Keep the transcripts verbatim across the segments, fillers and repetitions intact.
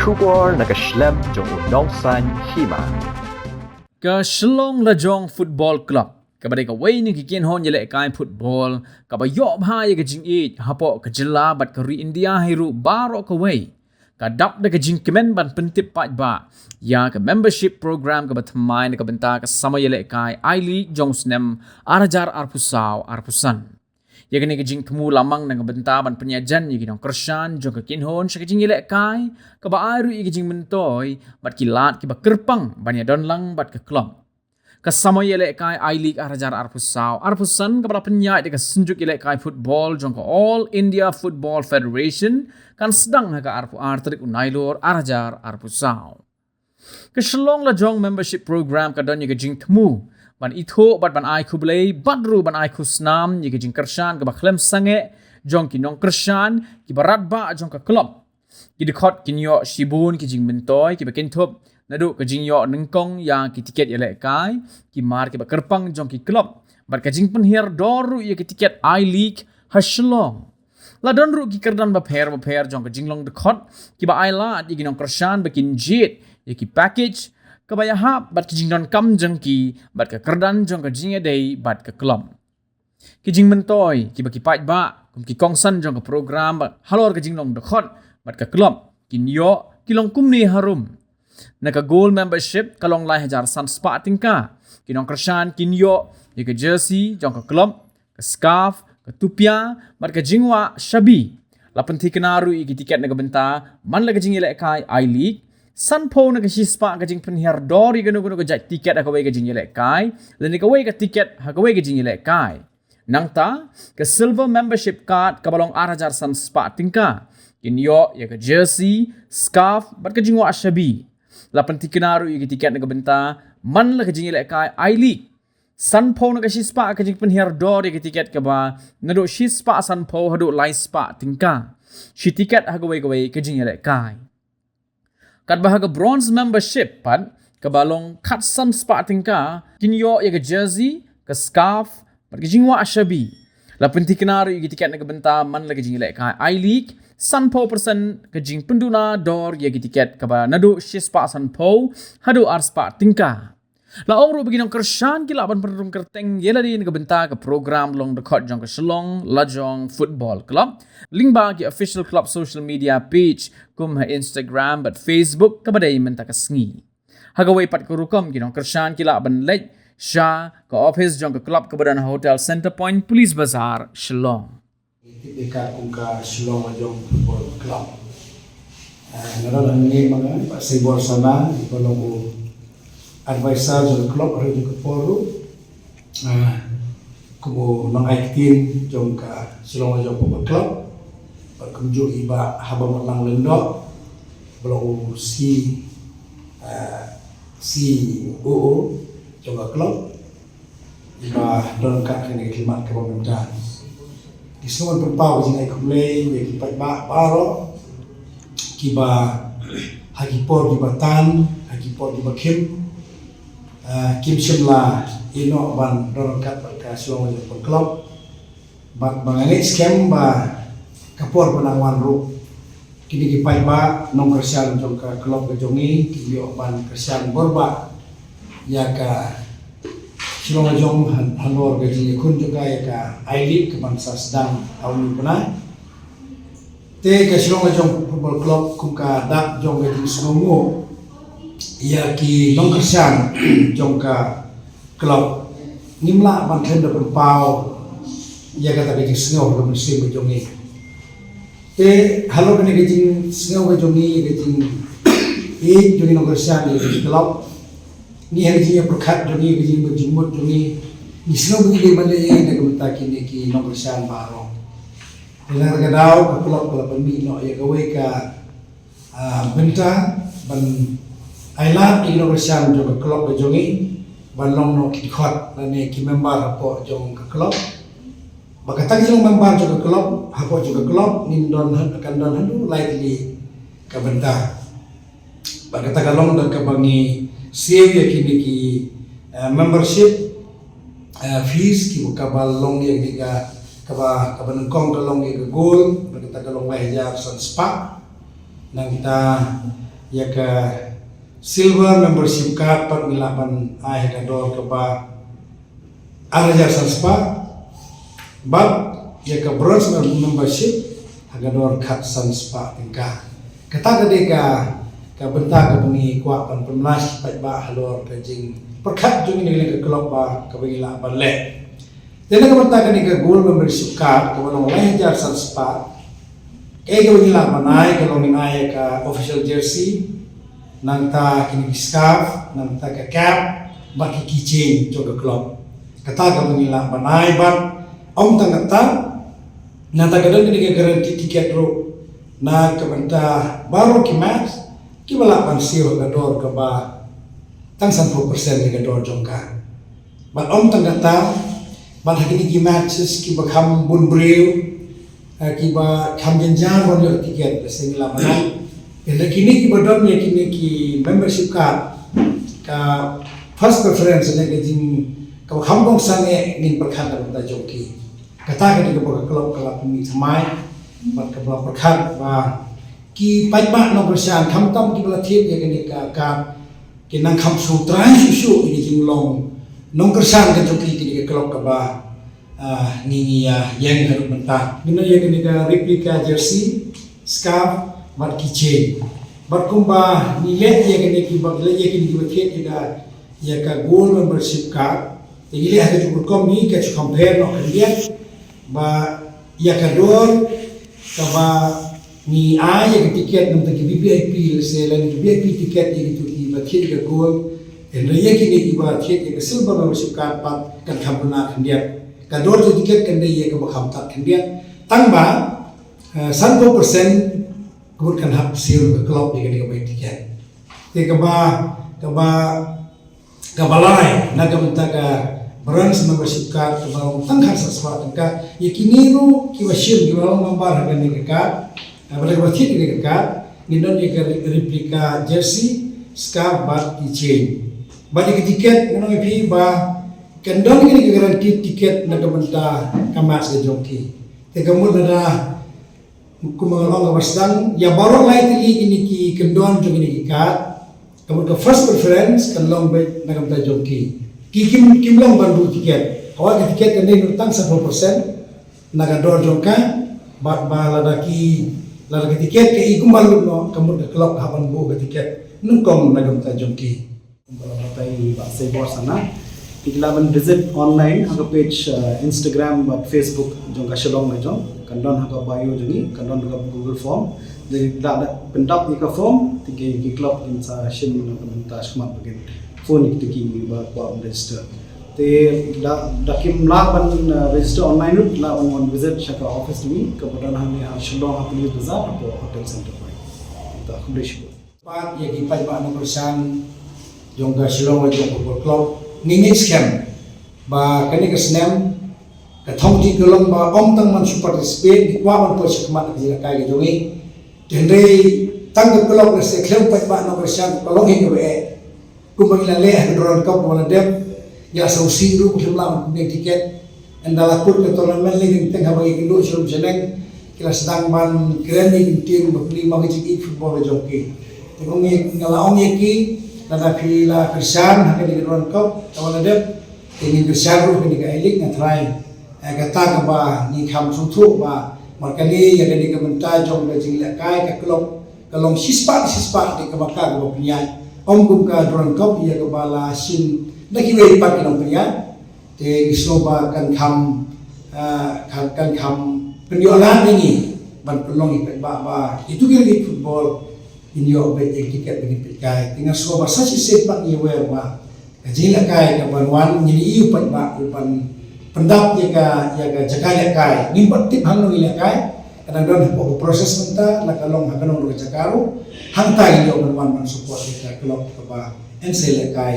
Khubor na ka shlem jong u nongsaiñ hima. Ka Shillong Lajong Football Club kaba dei kawei na ki kynhun ïalehkai football kaba ïoh bha ïa ka jingïeit hapoh ka jylla bad ka ri India hi ruh baroh kawei, ka dap da ka jingkmen ban pyntip paidbah ïa ka membership program kaba thymmai na ka bynta ka samoi ïalehkai I-League jong u snem ar hajar arphew saw arphew san. Ïa kane ka jingthmu la mang na ka bynta ban pynïajan ïa ki nongkyrshan jong ka kynhun sha ka jingïalehkai kaba ai ruh ïa ka jingmyntoi bad ki lad kiba kyrpang ban ïadon lang bad ka club. Ka samoi ïalehkai I-League ar hajar arphew saw arphew san kaba la pynïaid da ka Synjuk Ïalehkai Football jong ka All India Football Federation kan sdang ha ka arphew ar tarik u Nailur ar hajar arphew saw. Ka Shillong Lajong Membership Program ka don ïa ka jingthmu ban ithuh bad ban ai khublei bad ruh ban ai khusnam ïa ka jingkyrshan kaba khlem sangeh jong ki nongkyrshan kiba radbah jong ka club. Ki dkhot kin ïoh shibun ki jingmyntoi kiba kynthup naduh ka jingïoh nyngkong ïa ki tiket ïalehkai, ki mar kiba kyrpang jong ki club bad ka jingpynhiar dor ruh ïa ki tiket I-League ha Shillong. La don ruh ki kyrdan bapher bapher jong ka jinglong dkhot kiba ai lad ïa ki nongkyrshan ba kin jied ïa ki package kaba ïahap bad ki jingdonkam jong ki bad ka kyrdan jong ka jingïadei bad ka club. Ki jingmyntoi kiba ki paidbah kum ki kongsan jong ka program bad halor ka jinglong dkhot bad ka club kin ïoh ki long kumne harum. Na ka gold membership ka long lai hajar san spah tyngka. Ki nongkyrshan kin ïoh ïa ka jersey jong ka club, ka scarf, ka tupia bad ka jingwah shabi. La pynthikna ruh ïa ki tiket na ka bynta man la ka jingïalehkai I-League, sanphew na ka shispah ka jingpynhiar dor ïa kano kano ka jait tiket ha kawei ka jingïalehkai lane kawei ka tiket ha kawei ka jingïalehkai. Nangta ka silver membership card kaba long ar hajar san spah tyngka. Kin ïoh ïa ka jersey, scarf bad ka jingwah shabi. La pynthikna ruh ïa ki tiket na ka bynta man la ka jingïalehkai I-League, sanphew na ka shispah ka jingpynhiar dor ïa ki tiket kaba naduh shispah sanphew haduh laispah tyngka. Shi tiket ha kawei kawei ka jingïalehkai. Katba ha ka bronze membership pat kaba long khatsan spah tyngka kin ïoh ïa ka jersey, ka scarf bad ka jingwah shabi. La pynthikna ruh ïa ki tiket na ka bynta man la ka jingïalehkai I-League, sanphew percent ka jingpynduna dor ïa ki tiket kaba naduh shispah sanphew haduh arspah tyngka. La ong ruh ba ki nongkyrshan ki lah ban pynrung kyrteng ïa lade na ka bynta ka program long dkhot jong ka Shillong Lajong Football Club lyngba ki official club social media page kum ha Instagram bad Facebook kaba dei mynta ka sngi. Ha kawei pat ka rukom ki nongkyrshan ki lah ban leit sha ka office jong ka club kaba don ha Hotel Centrepoint, Police Bazar, Shillong. Tip ïa ka kum ka Shillong Lajong Football Club. Ah, nga don hangne ma nga, Bah Saibor Sana, iba long u advisor jong ka club ha jong ka por ruh. Ah, kum u nongai ktien jong ka Shillong Lajong Football Club. Bad kumjuh i Bah Habamon Langlyngdoh, ba long u C, ah, C O O jong ka club. Iba don kat kane ka khmat kaba mynta. Ngi sngewbha ban pynpaw ka jingai khublei ïa ki paidbah baroh kiba ha ki por kiba tan, ha ki por kiba khim, eh, kim shym la ïeh noh ban don kat bad ka Shillong Lajong Football Club. Bad ba nga ngeit skhem ba ka por ba nang wan ruh, kine ki paidbah nongkyrshan jong ka club ka jong ngi, ki ïoh ban kyrshan borbah ïa ka Shillong Lajong han-, halor ka jingïakhun jong ka ïa ka I-League kaban sa sdang ha une u bnai. Te ka Shillong Lajong Football Club kum ka dak jong ka jingsngewnguh ïa ki nongkyrshan jong ka club, ngim lah ban khlem da pynpaw ïa kata ka jingsngew ha ka mynsiem ka jong ngi. Te halor kane ka jingsngew ka jong ngi, ka jingïeit jong ngi nongkyrshan ïa ka club, ngi ha ka jingïapyrkhat jong ngi, ka jingmut jong ngi, ngi sngew ba ngi dei ban leh ïa na ka bynta kine ki nongkyrshan baroh. Te na kata ka daw ka club ka la pynmih noh ïa kawei ka ah, bynta ban ailad ïa ki nongkyrshan jong ka club ka jong ngi ban long noh ki dkhot lane ki member hapoh jong ka club. Ba kata ki long member jong ka club, hapoh jong ka club ngin don ha-, kan don haduh lai tylli ka bynta. Ba kata ka long da kaba ngi siew ïa kine ki, eh, membership, eh, fees ki kaba long ïa kine ka, kaba, kaba nyngkong ka long ïa ka gold, ba kata ka long lai hajar san spah. Nangta, Ïa ka silver membership card pat ngi lah ban ai ha ka dor kaba ar hajar san spah, bad ïa ka bronze membership ha ka dor khat san spah tyngka. Kata ka dei ka, ka bynta kaba ngi kwah ban pynmlai paidbah halor ka jingpyrkhat jong ngi na ka club ba kaba ngi lah ban leh. Te na ka bynta kane ka gold membership card kaba long lai hajar san spah, kaei kaba ngi lah ban ai ka long, ngin ai ka official jersey, nangta kine ki scarf, nangta ka cap, bad ki keychain jong ka club. Kata kaba ngi lah ban ai, bad ym tang kata, nangta ka don kine ka guarantee ticket ruh na ka bynta baroh ki match, kiba lah ban siew ha ka dor kaba tang sanphew percent na ka dor jong ka. Bad ym tang kata, bad ha kine ki matches kiba kham bun briew, eh, kiba kham jynjar ban ïoh ticket, lehse ngi lah ban ai. Hynrei kine kiba don ïa kine ki membership card, ka first preference ne ka jing, kaba kham kongsan eh ngin pyrkhat na ka bynta jong ki. Kata ka dei kaba ka club ka la pynmih thymmai, bad kaba la pyrkhat ba ki paidbah nongkyrshan, khamtam kiba la thied ïa kane ka card, kin nang kham sngewthuh trai shuh shuh ïa ka jinglong nongkyrshan ka jong ki, kane ka club kaba, ah, ngi, ngi ïa ïeng haduh mynta. Ngin ïoh ïa kane ka replica jersey, scarf, bad keychain. Bad kumba ngi leh ïa kane kiba, leh ïa kine kiba thied ïa ka, ïa ka gold membership card, te ngi leh ha ka juh rukom ngi, ka ju compare noh khyndiat ba ïa ka dor kaba ngi ai ïa ka ticket, nangta ki V V I P, lehse lane ki V I P ticket ïa kito kiba thied ïa ka gold, hynrei ïa kine kiba thied ïa ka silver membership card pat kan kham duna khyndiat. Ka dor jong ticket kan dei ïa kaba kham tad khyndiat. Tang ba, eh, sanphew percent ka mut kan hap siew ka club ïa kane ka bai ticket. Te kaba, kaba, kaba lai na ka bynta ka bronze membership card kaba long tang khat san spah tyngka. Ïa kine ruh kiba shim, kiba long member ha kane ka card, eh, bad kiba thied ïa kane ka card, ngin don ïa ka re-, replica jersey, scarf bad keychain. Bad ïa ka ticket, ngan ong ïa phi ba kan don kine ki guarantee ticket na ka bynta ka match ka jong ki. Te ka mut lada, kumba nga la ong kaba sdang, ïa baroh lai tylli kine ki kyndon jong kine ki card, ka mut ka first preference kan long beit na ka bynta jong ki. Ki kim, kim long ban buh ticket. Hawei ka ticket kan dei tang sanphew percent na ka dor jong ka, bad ba lada ki, lada ka ticket ka i kumba lut noh, ka mut ka club hap ban buh ka ticket nyngkong na ka bynta jong ki. Kumba la batai i Bah Saibor Sana, phi lah ban visit online ha ka page, uh, Instagram bad Facebook jong ka Shillong Lajong. Kan don ha ka bio jong ngi, kan don ha ka Google Form. Te lada pyndap ïa ka form, te ki, ki club kin sa shim na ka bynta shakhmat ba kin phone ïa kito kiba kwah ban register. Te da, da kim lah ban, uh, register online ruh, lah ban wan visit sha ka office jong ngi kaba don hangne ha Shillong, ha Police Bazar, hapoh Hotel Centrepoint. Te khublei shibun. Pat ïa ki paidbah nongkyrshan jong ka Shillong Lajong Football Club, ngi ngeit skhem ba kane ka snem ka thong jong ngi ka long ba ym tang ban shu participate, ngi kwah ban poi shakhmat ha ka jingïalehkai ka jong ngi. Hynrei tang ka club, lehse khlem paidbah nongkyrshan ka long hi kaba eh. Kumba ngi la leh ha ka Durand Cup ba la dep, ngi la sngewsih ruh ba khlem lah ban pynïeng ticket. Ynda la kut ka tournament lei, teng haba ngi kynduh sha rum sha neng, ki la sdang ban kren ïa ki ktien ba plie ma ka jingïeit football ka jong ki. Te ong ïa, nga la ong ïa ki, lada phi la kyrshan ha kane ka Durand Cup kaba la dep, te ngin kyrshan ruh ha kane ka I-League, nga tharai, eh, kata kaba ngi kham sngewthuh ba markane ïa kane ka bynta jong ka jingïalehkai ka club ka long shispah shispah, dei kaba ka, kaba pynïaid. Ym kum ka Durand Cup ïa kaba la shim da kiwei pat ki nongpynïaid. Te ngi sngew ba kan kham, ah, kan, kan kham pynïoh lad ïa ngi ban pynlong ïa ki paidbah ba kito ki riewngeit football kin ïoh beit ïa ki ticket ba kin peitkai. Te nga sngew ba sa shisien pat ngi wer ba ka jingïalehkai ka ban wan, ngin ïoh pat ba u ban pyndap ïa ka, ïa ka jaka ïalehkai. Ngim pat tip hangno ngin ïalehkai. Ka dang don hapoh ka process mynta, la ka long ha kano kano ka jaka ruh. Hangta ngin ïoh ban wan ban support ïa ka club kaba yn sa ïalehkai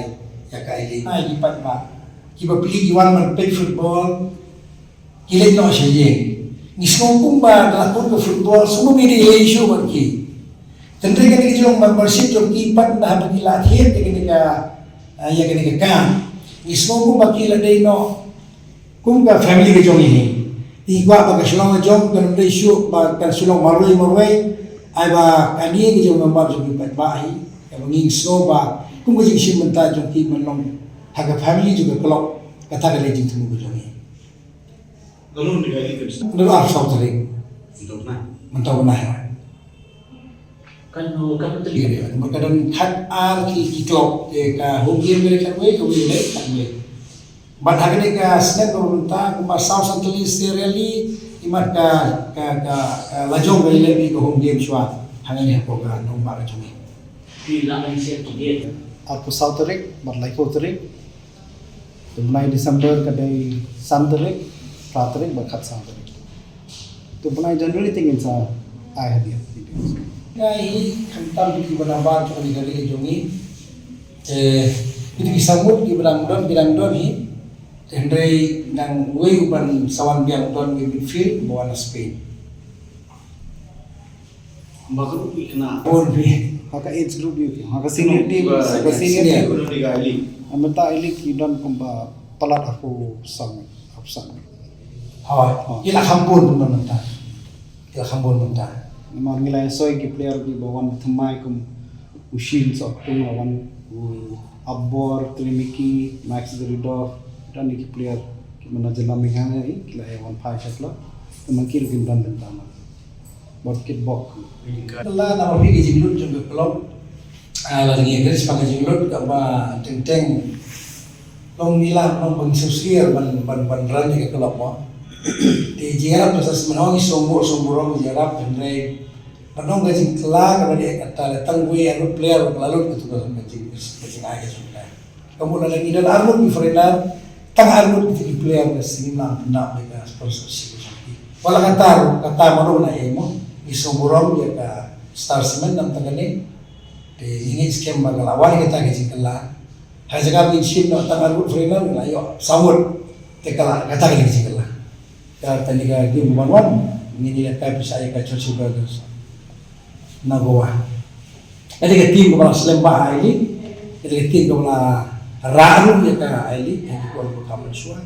ïa ka I-League. Ai, ki paidbah kiba plie ki wan ban peit football, ki leit noh sha ïing. Ngi sngew kumba da la kut ka football, sngewbha ba dei lei shuh bad ki. Hynrei kane ka jinglong membership jong ki pat, da haba ki la thied ïa kane ka, ah, ïa kane ka card, ngi sngew kumba ki la dei noh kum ka family ka jong ngi hi. Ngi kwah ba ka Shillong Lajong kan dei shuh, ba kan Shillong marwei marwei. Ai ba kane ka jong member jong ki paidbah hi, kaba ngi sngew ba kum ka jingshim bynta jong ki ban long ha ka family jong ka club, kata ka dei jingthmu ka jong ngi. Ka long ni ka dei ka. Ynda arphew saw tarik. Mynta u bnai. Mynta u bnai. Kan, kan mynta. Ïa, ïa. Ka don khat ar ki, ki club, eh, ka home game ka dei khatwei, kawei ka dei khatwei. Bad ha kane ka snem kaba mynta, kumba saw san tylli seh rally, imat ka, ka, ka, ka lajong ka ïaleh ka home game shuwa hangne hapoh ka nongbah ka jong ngi. Phi lah ban share ki date? Arphew saw tarik bad laiphew tarik. Te bnai December ka dei san tarik, phra tarik bad khatsaw tarik. Te bnai January te ngin sa ai hadien. Ngi khamtam kiba nabar jong ka ri jong ngi. Eh, ïa ki samut kiba dang don, ki dang don hi. Hynrei nang wei uban sa wan biang, don wei midfield ba wan na Spain. Ba ka ruh ïa kane. Bun phi. Ha ka age group ïa ki. Ha ka senior team, ha ka senior team. Mynta elite ki don kumba palat arphew san, arphew san. Hooid. Ki la kham bun mynta. Ki la kham bun mynta. Namar ngi la soi ki player kiba wan thymmai kum u Shin Soktung la wan, u Abor, Trimiki, Max Garidov, don ki player kiba na jylla Meghalaya, ki la wan phai sha club. Te man ki ruh kin don bynta man. Bad kitbok. La na phi ka jinglut jong ka club. Ah, la ngi ka spang ka jinglut kaba teng teng. Long ngi la long ban sosial ban, ban, ban run ïa ka club mo. Te jingïarap sa smen hong sumbu sumbu rong jingïarap hynrei. Ban long ka jingkylla kaba dei kata le tang wei arngut player ba la lut ka tu ka jing, ka jingai ka jingkai. Ka mut lada ngi don arngut ki foreigner, tang arngut ki player ka sngewbha pyndap ïa ka sponsorship ka jong ki. Wat la kata ruh, kata ma ruh na ïa mo, ngi sngewburom ïa ka Star Cement namar kane. Te ngi ngeit skhem ba ka la wan ïa kata ka jingkylla. Ha jaka ba ngin shim noh tang arngut foreigner, ngi la ïoh saw ngut. Te ka la kata ka jingkylla. Ka tang ïa ka game one one, ngin ïa kai pisa ïa ka Chelsea Brothers na Goa. Ka dei ka team kaba la slem bha ha I-League, ka dei ka team kaba la rah ruh ïa ka I-League ha ki por ba kham mynshuwa.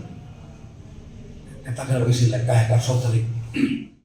Kata ka dei ka shisha ka ha ka arphew saw tarik.